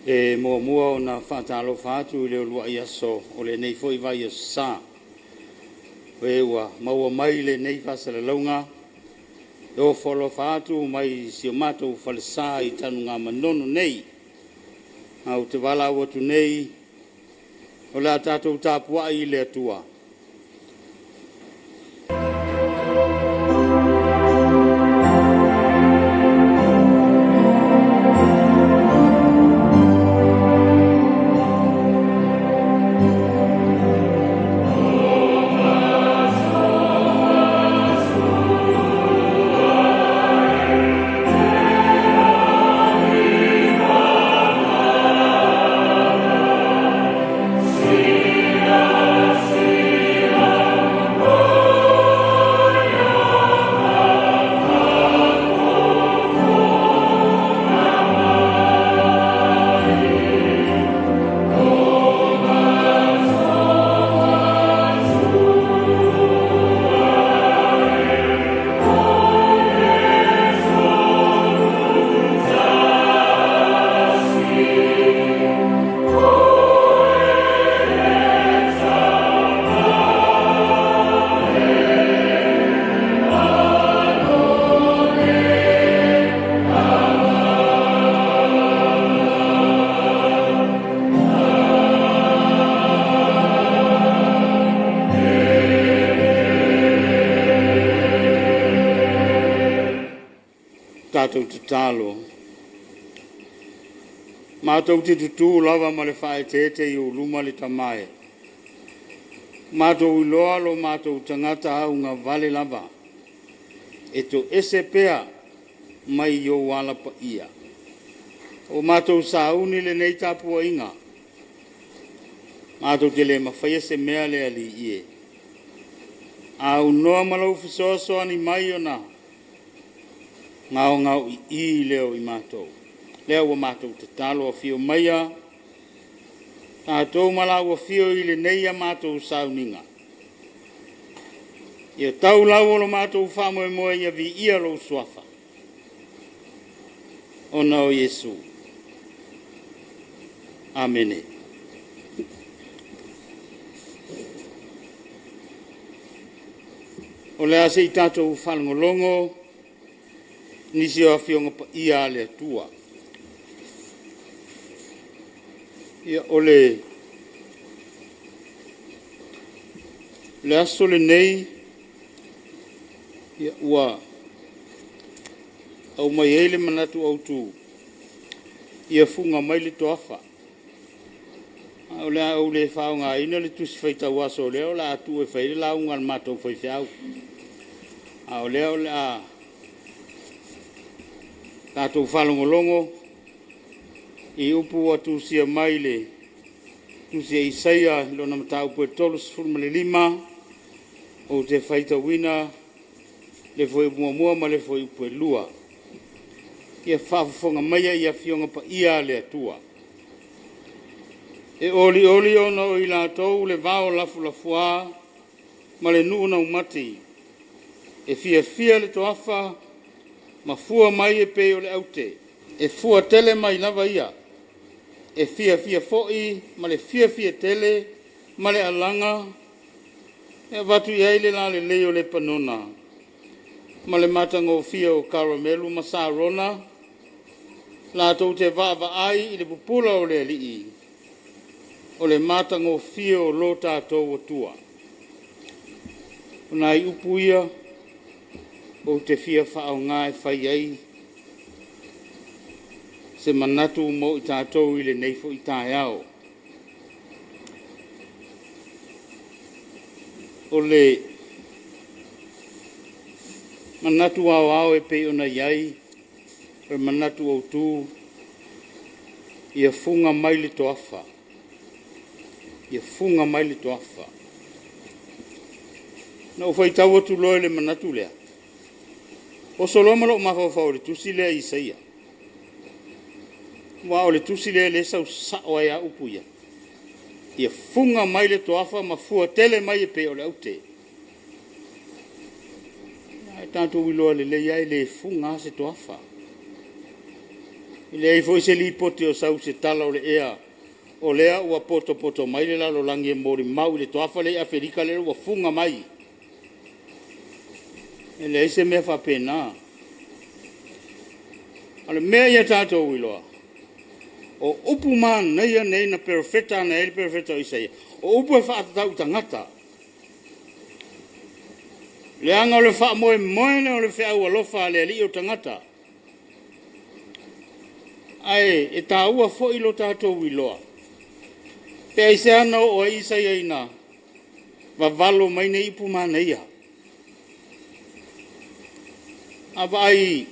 E muamua ona faatalofa atu i le uluai aso o lenei foi vaiaso sa, e ua maua mai lenei faasalalauga e ofo alofa atu mai si o matou falesa i Tanugamanono nei. Ae ou te valaau atu nei, o le a tatou tapuai i le Atua. Tatou tatalo. Matou te tutu lava ma le faaeteete i ou luma le Tama e. Matou iloa lo matou tagata augavale lava, e toese pea mai ou ala paia. Ua matou sauni lenei tapuaiga, matou te le mafaia se mea le Alii e. A aunoa ma lou fesoasoani mai ona gaogaoi'i lea o i matou. Lea ua matou tatalo, afio maia tatou ma lau afio i lenei a matou sauniga. Ia tau lau o lo matou faamoemoe ia viia lou suafa ona o Iesu. Amene. O le a se i tatou faalogologo nisi o Afioga Paia a le Atua. Ia, o le aso lenei ua aumai ai le manatu autu, ia fuga mai le toafa. Ae o le a ou le faaaogaina le tusi faitau aso o lea o le a tuu e fai ai le lauga a le matou faifeau. A o lea o le a tatou faalogologo i upu ua tusia mai le tusi a Isaia i lona mataupu e 35, ou te faitauina le fuaiupu 1 ma le fuaiupu 2. Ia faafofoga maia i Afioga Paia a le Atua. E olioli ona o i latou le vao lafulafoā ma le nuu naumati, e fiafia le toafa ma fua mai e pei o le aute, e fua tele mai lava ia, e fiafia foi ma le fiafia tele ma le alaga, e avatu i ai le lalelei o Lepanona ma le matagofie o Karamelu ma Sarona, latou te vaavaai i le pupula o le Alii, o le matagofie o lo tatou Atua. O nai upu ia ou te fia faaaoga e fai ai se manatu mo i tatou i lenei foi taeao. O le manatu aoao e pei ona i ai o le manatu autu, ia fuga mai le toafa, ia fuga mai le toafa. Na ou faitau atu loa i le manatu lea, oso loa ma lou mafaufau i le tusi lea a Isaia, aua o le tusi lea e sau sasao ai lava upu ia, ia fuga mai le toafa ma fua tele mai e pei o le aute. Ae tatou iloa lelei lava e le fuga lava se toafa. E leai foi se lipoti o sau i se tala o le ea o lea ua potopoto mai le lalolagi e molimau i le toafa lea i Afelika lea ua fuga mai. E leai se mea faapena. O le mea ia tatou iloa, o upu manaia nei na perofeta ane ai le perofeta o Isaia, o upu e faatatau i tagata. Leaga o le faamoemoe lea o le feau alofa a le Alii o tagata. Ae e taua foi lo tatou iloa, pe aisea na oo ai Isaia ina vavalo mai nei upu manaia. A vaai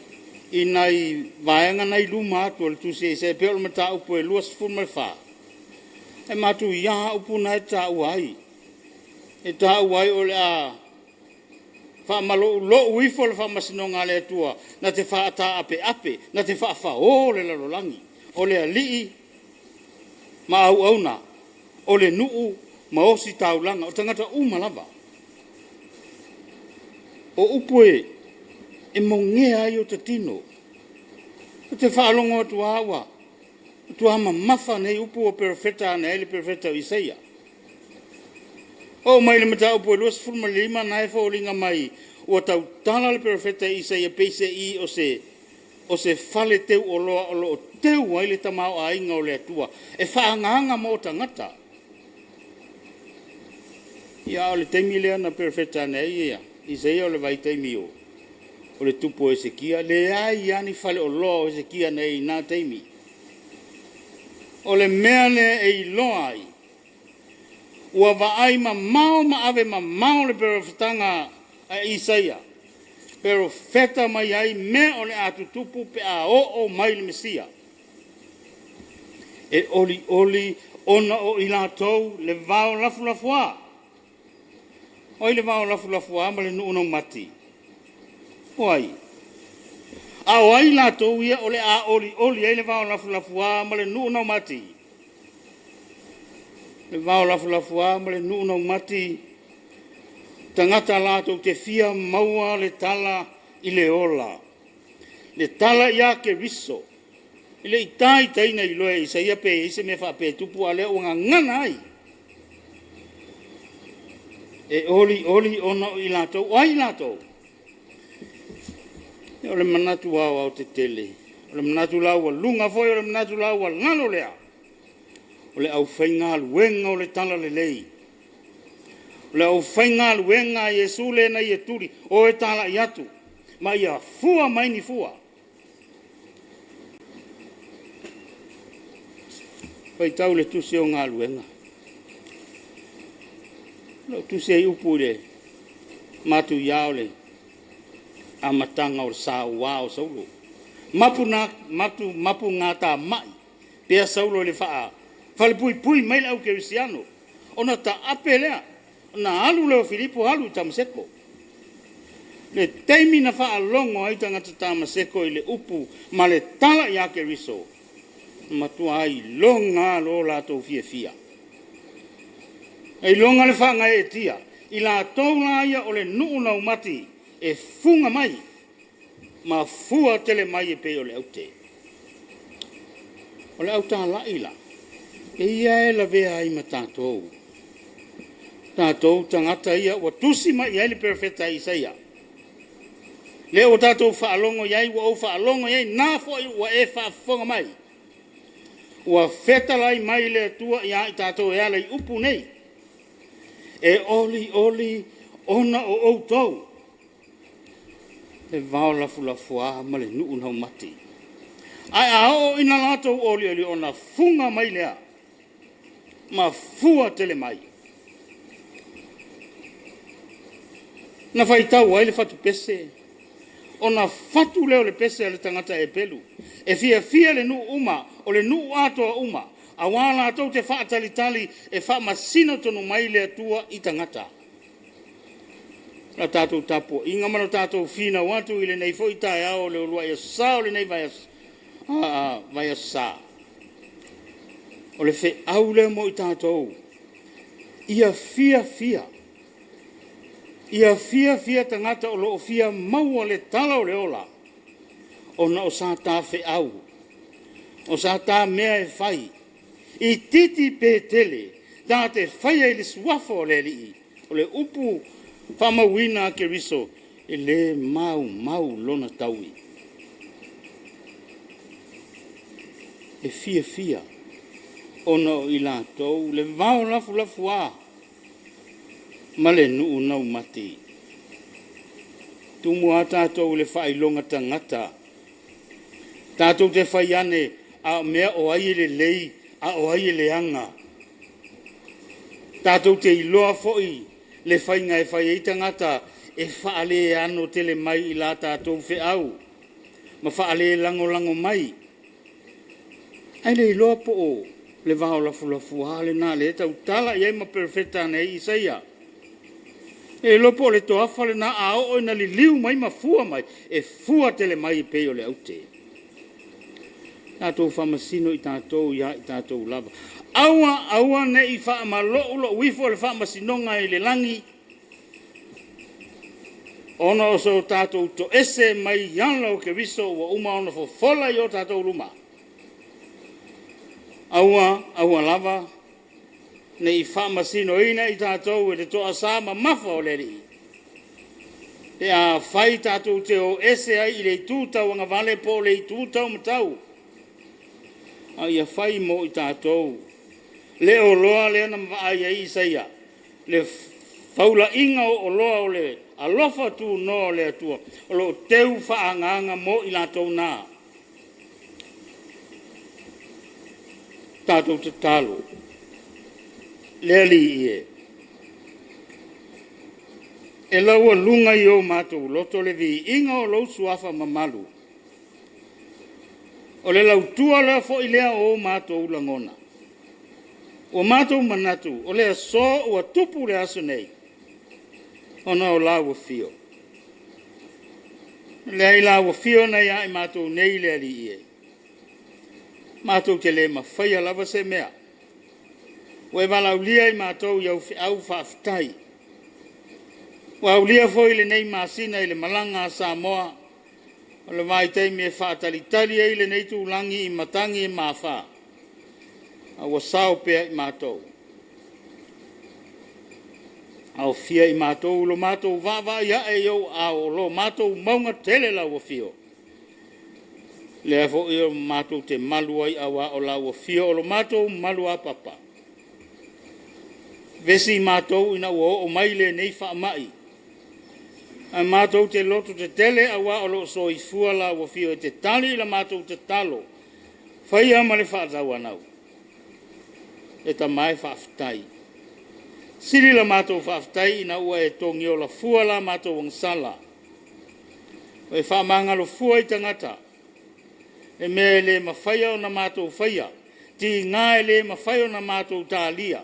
i nai vaega na i luma atu o le tusi a Isaia, e pei o le mataupu e 24, e matuia upu na e taua ai. E taua ai o le a faamaloulou ifo le faamasinoga a le Atua na te faataapeape, na te faafao le lalolagi. O le alii ma auauna, o le nuu ma ositaulaga, o tagata uma lava. O upu e mogea ai o ta tino. Ou te faalogo atu lava ua matua mamafa nei upu ua perofeta ane ai le perofeta o Isaia. Oo mai i le mataupu e 25 na e foliga mai ua tautala le perofeta Isaia peiseai o se fale teu oloa o lo o teu ai le tamaoaiga o le Atua e faaagaaga mo tagata. Ia a o le taimi lea na perofeta ane ai ia Isaia o le vaitaimi o le tupu o Hesekia, leai lava ni faleoloa o Hesekia na i ai i na taimi. O le mea lea e iloa ai ua vaai mamao ma ave mamao le perofetaga a Isaia, perofeta mai ai mea o le a tutupu pe a oo mai le Mesia. E olioli ona o i latou le vao lafulafoa. O ai le vao lafulafoa ma le nuu naumati? O ai? A o ai latou ia o le a olioli ai le vao lafulafoa ma le nuu naumati? Le vao lafulafoa ma le nuu naumati, tagata latou te fia maua le tala i le ola, le tala ia Keriso. E le i taitaiina iloa e Isaia pe i ai se mea faapea e tupu, a o lea ua gagana ai. E olioli ona o i latou. O ai i latou? O le manatu aoaotetele, o le manatu laualuga foi, o le manatu laualalo lea, o le aufaigaluega o le talalelei, o le aufaigaluega a Iesu lea na ia tuli, o e talai atu ma ia fua mai ni fua. Faitau le tusi o galuega. O lau tusi ai upu i le matuia o le amataga o le saua o Saulo. Mapu na matu mapu gatamai pea Saulo i le faalepuipui mai le au kerisiano ona taape lea, ona alu lea o Filipo alu i Tamaseko. Le taimi na faalogo ai tagata Tamaseko i le upu ma le tala ia Keriso, na matua iloga lava lo latou fiafia. Na iloga le faagaeetia, i latou la ia o le nuu laumati e fuga mai ma fua tele mai e pei o le aute. O le autalai la, e ia e lavea ai ma tatou, tatou tagata ia ua tusi mai i ai le perofeta Isaia, lea ua tatou faalogo i ai, ua ou faalogo i ai, na foi ua e faafofoga mai, ua fetalai mai le Atua ia i tatou e ala i upu nei, e olioli ona o outou le vao lafulafoa ma le nuu laumati. Ae a oo ina latou olioli ona fuga mai lea ma fua tele mai. Na faitau ai le fatupese, ona fatu lea o le pese a le tagata Eperu. E fiafia le nuu uma, o le nuu atoa uma, aua latou te faatalitali e faamasino tonu mai le Atua i tagata. La tatou tapuaiga ma lo tatou finau atu i lenei foi taeao o le uluai aso sa o lenei vaiaso sa. O le feau lea mo i tatou, ia fiafia, ia fiafia tagata o lo o fia maua le tala o le ola, ona o sa ta feau. O sa ta mea e fai, itiiti pe tele, ta te faia i le Suafa o le Alii. O le upu faamauina a Keriso, e le maumau lona taui. E fiafia ona o i latou le vao lafulafuā ma le nuu naumati. Tumu a tatou i le faailoga tagata. Tatou te fai ane a o mea o ai e lelei a o ai e leaga. Tatou te iloa foi le faiga e fai ai tagata e faaleano tele mai i la tatou feau ma faalelagolago mai. Ae le iloa po o le vao lafulafuā lena lea e tautala i ai ma perofeta ane ai Isaia. E le iloa po o le toafa lena a oo ina liliu mai ma fua mai, e fua tele mai e pei o le aute. Tatou faamasino i tatou ia i tatou lava. Aua aua ne i faamalo'u ifo le faamasinoga i le lagi ona o so tatou toese mai i ala o Keriso ua uma ona fofola i o tatou luma. Aua aua lava ne i faamasinoina i tatou e le toasa mamafa o le Alii, pe afai tatou te o ese ai i le itu tauagavale po o le itu taumatau, a ia fai mo i tatou le oloa lea na vaai ai Isaia, le faulaiga o oloa o le alofa tunoa o le Atua o lo o teu faaagaaga mo i latou na. Tatou tatalo. Le Alii e, e laualuga i o matou loto le viiga o lou suafa mamalu. O le lautua lea foi lea o o matou lagona. Ua matou manatu o le aso ua tupu le aso nei, ona o lau afio. Leai lau afio na ia i matou nei le Alii e, matou te le mafaia lava se mea. Ua e valaaulia i matou i au feau faafetai. Ua aulia foi lenei masina i le malaga a Samoa, o le vaitaimi e faatalitali ai lenei itulagi i matagi e mafa, a ua sao pea i matou. Aofia i matou lo matou vaavaai ae i ou aao, o lo matou mauga tele lau afio. Lea foi o matou te malu ai auā o lau afio o lo matou maluapapa. Vesi i matou ina ua oo mai lenei faamai, ae matou te loto tetele auā o lo o soifua lau afio e te tali i la matou tatalo, faia ma le faatauanau. E Tama e faafetai. Sili la matou faafetai ina ua e togiola fua la matou agasala, ua e faamagalo fua i tagata, le mea e le mafaia ona matou faia, tiga e le mafai ona matou talia,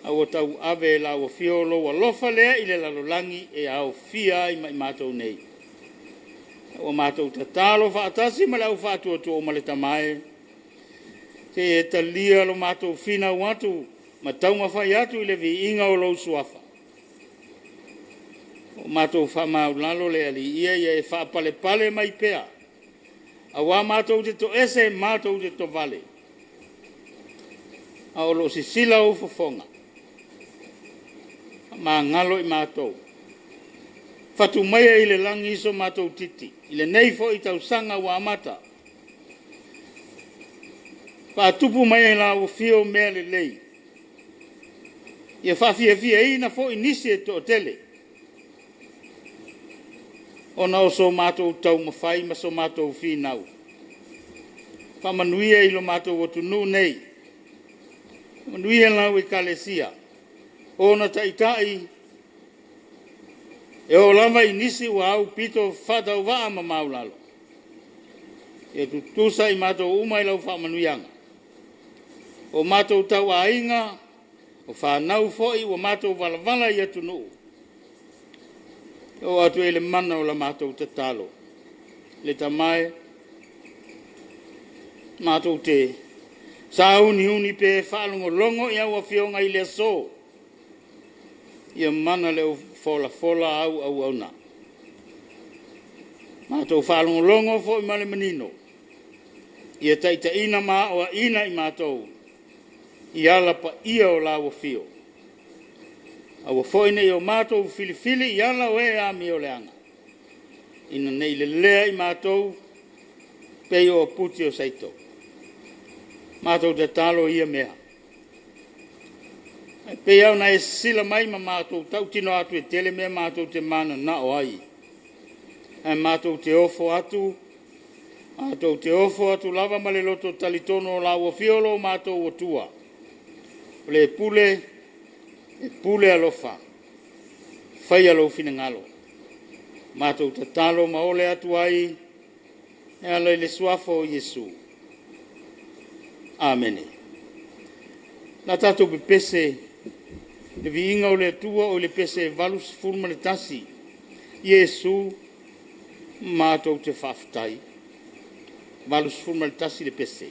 a ua tauave e lau Afio lou alofa lea i le lalolagi e aofia ai ma i matou nei. Ua matou tatalo faatasi ma le au faatuatua ma le Tama e, se e talia lo matou finau atu ma taumafai atu i le viiga o lou Suafa. Ua matou faamaulalo le Alii ia, ia e faapalepale mai pea, auā matou te toese matou te tovale, a o lo o sisila ou fofoga, faamagalo i matou. Fatu maia i le lagi so matou titi i lenei foi tausaga ua amata. Faatupu mai e lau afio mea lelei, ia faafiafiaina foi nisi e toatele, ona o so matou taumafai ma so matou finau. Faamanuia i lo matou atunuu nei, manuia lau Ekalesia, o ona taitai e oo lava i nisi ua aupito faatauvaa ma maualalo. Ia tutusa i matou uma i lau faamanuiaga. O matou tauaiga, o fanau foi ua matou valavala i atunuu, e oo atu ai le mana o la matou tatalo. Le Tama e, matou te sauniuni pea e faalogologo i au afioga i le aso, ia mana le au folafola a au auauna. Matou faalogologo foi ma le manino. Ia taitaiina ma aoaina i matou i ala paia o lau afio. Aua foi ne i o matou filifili i ala o e amioleaga, ina ne i lelea i matou pei o apute o saito. Matou tatalo i ia mea. Ae pei lava ona e sisila mai ma matou tautino atu e tele mea matou te mananao ai, ae matou te ofo atu, matou te ofo atu lava ma le loto talitonu o la ua afio lo matou Atua, o le pule e pule alofa, faia lou finagalo. Matou tatalo ma ole atu ai e ala i le Suafa o Iesu. Amene. O le a tatou pepese i le viiga o le Atua o le pese 81, Iesu matou te faafetai. 81 le pese,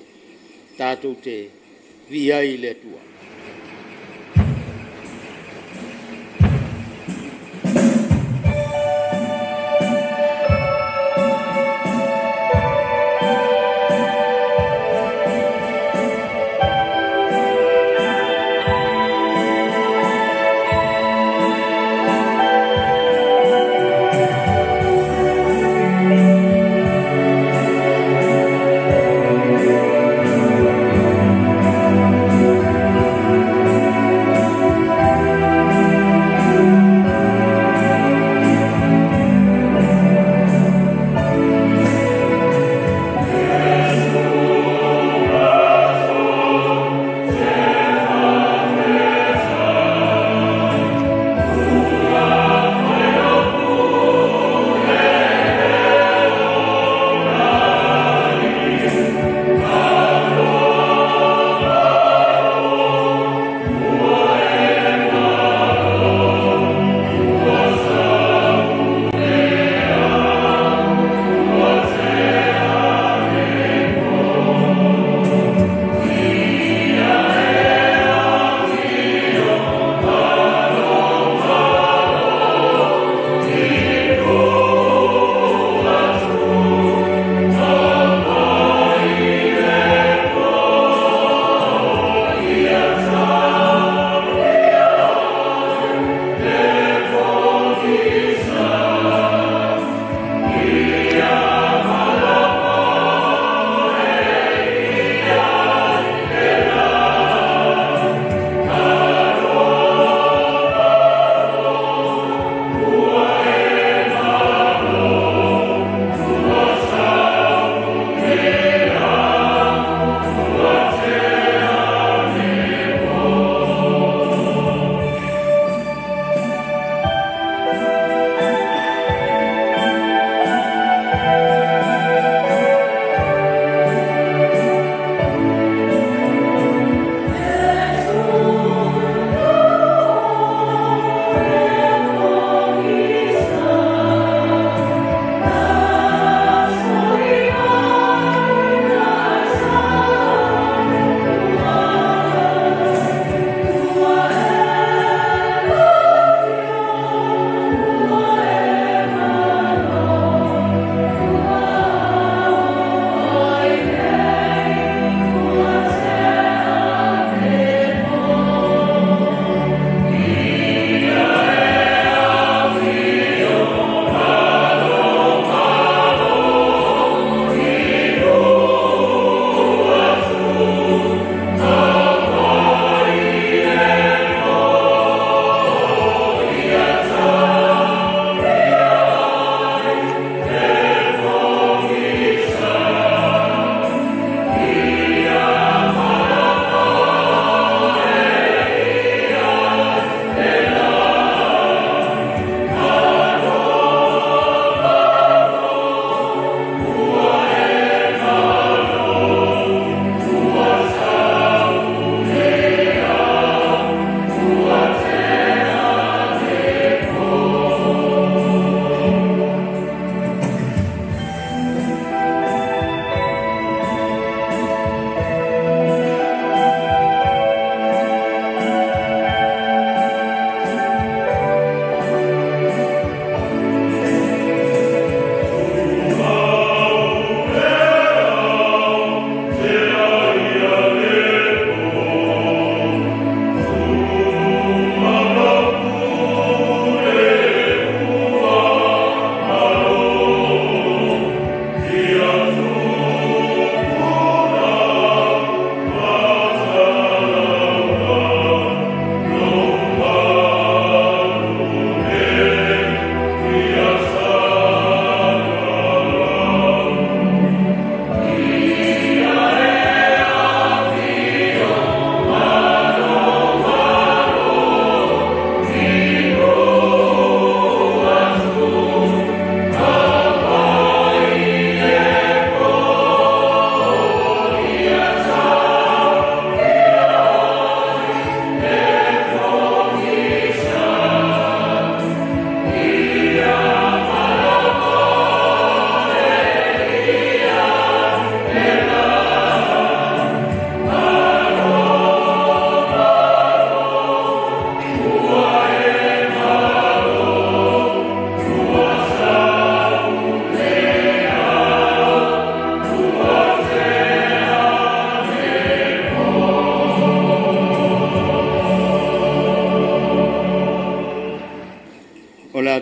tatou te viia ai le Atua.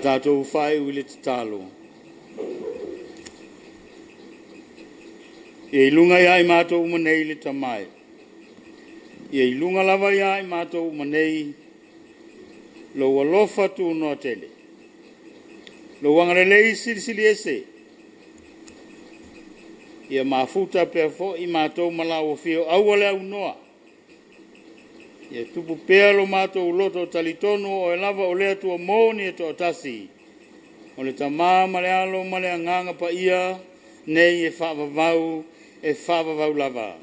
tatou faaiu i le tatalo. Ia i luga ia i matou uma nei le Tama e. Ia i luga lava ia i matou uma nei lou alofa tunoa tele, lou agalelei silisili ese, ia mafuta pea foi matou ma lau afio aua le aunoa, ia tupu pea lo matou loto talitonu o oe lava o le Atua moni e toatasi, o le Tama ma le Alo ma le Agaga Paia, nei e faavavau, e faavavau lava.